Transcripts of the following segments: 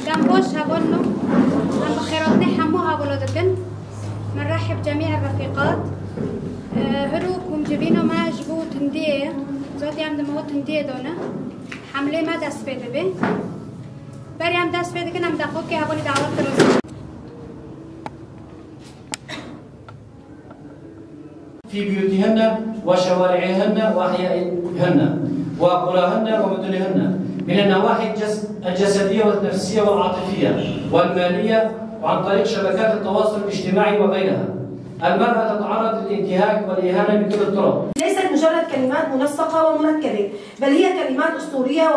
دمبوش هبولنو هم بخيراتنا حمو هبولو دكن. بنرحب جميع الرفيقات. هروكم جبينو ما جبو تندية زودي هم دمو تندية دونا حملة ما دست بيده بي بري هم دست بيده كن هم دقوكي هبولي دعوات الرسول. في بيوتهن وشوارعهن وأحيائهن وقراهن ومدنهن من النواحي الجسدية والنفسية والعاطفية والمالية وعن طريق شبكات التواصل الاجتماعي وغيرها. المرأة تتعرض للانتهاك والإهانة بكل الطرق. ليست مجرد كلمات منسقة ومركبة، بل هي كلمات أسطورية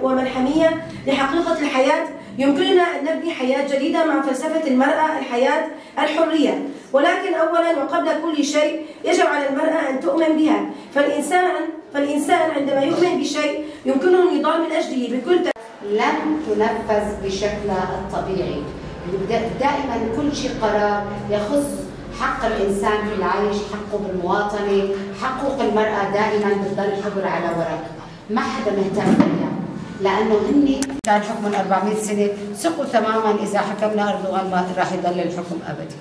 وملحمية لحقيقة الحياة. يمكننا أن نبني حياة جديدة مع فلسفة المرأة، الحياة الحرية. ولكن أولا وقبل كل شيء يجب على المرأة أن تؤمن بها، فالإنسان عندما يؤمن بشيء يمكنه النضال من أجله بكل لم تنفذ بشكلها الطبيعي. دائما كل شيء قرار يخص حق الإنسان في العيش، حقه بالمواطنة، حقوق المرأة دائما بتضل حبر على ورق، ما حدا مهتم فيها، لأنه هن كان حكم 400 سنة، ثقوا تماما إذا حكمنا أردوغان ما راح يضل الحكم أبدي،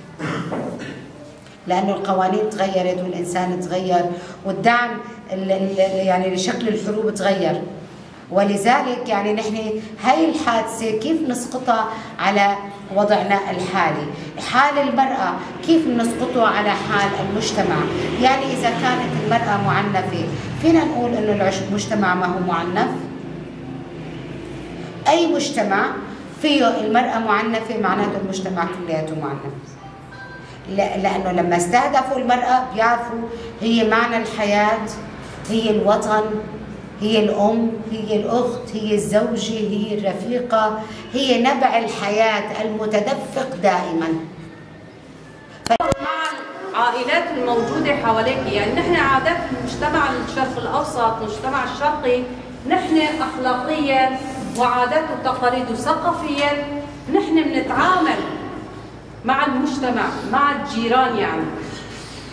لأنه القوانين تغيرت والإنسان تغير والدعم يعني لشكل الحروب تغير. ولذلك يعني نحن هاي الحادثة كيف نسقطها على وضعنا الحالي، حال المرأة كيف نسقطه على حال المجتمع. يعني إذا كانت المرأة معنفة فينا نقول إنه المجتمع ما هو معنف؟ أي مجتمع فيه المرأة معنفة معناته المجتمع كلياته معنف، لأنه لما استهدفوا المرأة بيعرفوا هي معنى الحياة، هي الوطن، هي الأم، هي الأخت، هي الزوجة، هي الرفيقة، هي نبع الحياة المتدفق دائما. مع العائلات الموجودة حواليك، يعني نحن عادات المجتمع الشرق الأوسط، المجتمع الشرقي، نحن أخلاقيا وعادات وتقاليد وثقافيا نحن بنتعامل مع المجتمع، مع الجيران يعني.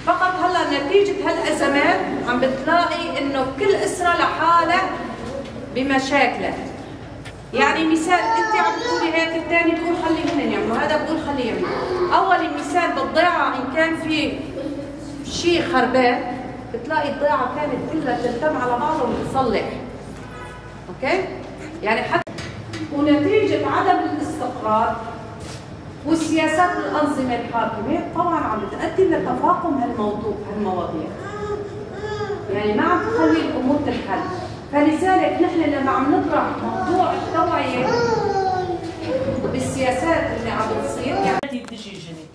فقط هلا نتيجة هالأزمات عم بتلاقي إنه كل أسرة لحالها بمشاكلها. يعني مثال أنت عم تقولي هيك، الثاني بيقول خليهن يعملوا، هذا بيقول خليه يعملوا. أول مثال بالضيعة إن كان في شيء خربان بتلاقي الضيعة كانت كلها تلتم على بعضها وتصلح. أوكي؟ يعني حتى ونتيجة عدم الاستقرار والسياسات الأنظمة الحاكمة طبعا عم بتؤدي لتفاقم هالمواضيع. يعني ما عم تخلي الأمور تنحل، فلذلك نحن لما عم نطرح موضوع التوعية بالسياسات اللي عم بتصير يعني تجي جني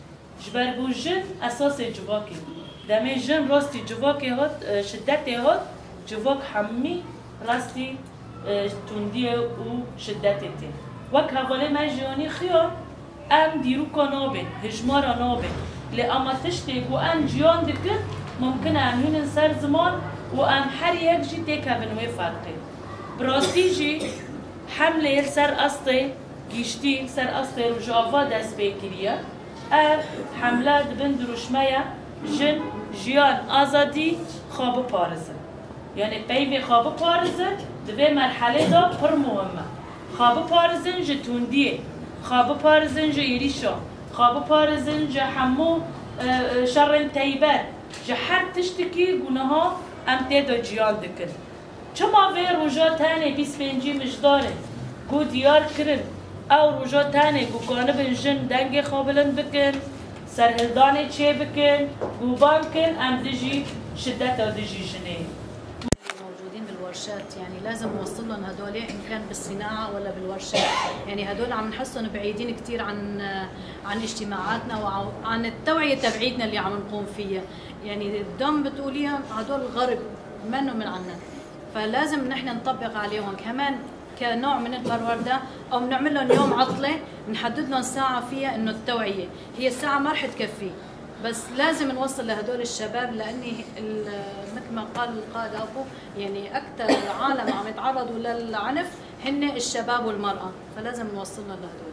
جبر جن أساس جواكي دمي جن راستي جواكي هات شدتي هات جواك حمي راستي تندية وشدتي تي وك هوالي مجاني خيار ام دیروکا نابن، هجمارا نابن، لأما تشتێک و ئەم جیان دکن ممکنە ئەم هینن سەر زمان و ئەم هەر یەک ژی تێکەون وێ فەرقێ. بڕاستی ژی حەملێ سەر ئەستێ گشتی سەر ئەستێ ڕۆژاوا دەست پێ کریە. ئەv حەملە دبن دروشمەیە ژن ژیان ئازادی خوا بپارێزن. یعنی پەیڤێ خوا بپارێزن divê merhelê da pir muhim e. Xwe biparêzin ji tundiyê، xwe biparêzin ji êrîşa، xwe biparêzin ji hemû şerên taybet، ji her tiştekî guneha em tê de ciyan dikin. Çima vê roja tenê 25 mijdarê ku diyar kirin ew roja tenê ku kanibin jin dengê xwe bilind bikin، serhildanê çê bikin, guban kin em dijî şiddeta dijî jinê. بالورشات يعني لازم نوصل لهم هدول ان كان بالصناعه ولا بالورشات، يعني هدول عم نحسهم بعيدين كثير عن اجتماعاتنا وعن التوعيه تبعيتنا اللي عم نقوم فيها. يعني الدم بتقوليها هدول غرب منه من عنا، فلازم نحن نطبق عليهم كمان كنوع من البرورده، او بنعمل لهم يوم عطله نحدد لهم ساعه فيها انه التوعيه هي الساعه ما رح تكفي، بس لازم نوصل لهدول الشباب، لاني مثل ما قال القائد ابو يعني اكثر عالم عم يتعرضوا للعنف هن الشباب والمراه، فلازم نوصلنا لهدول.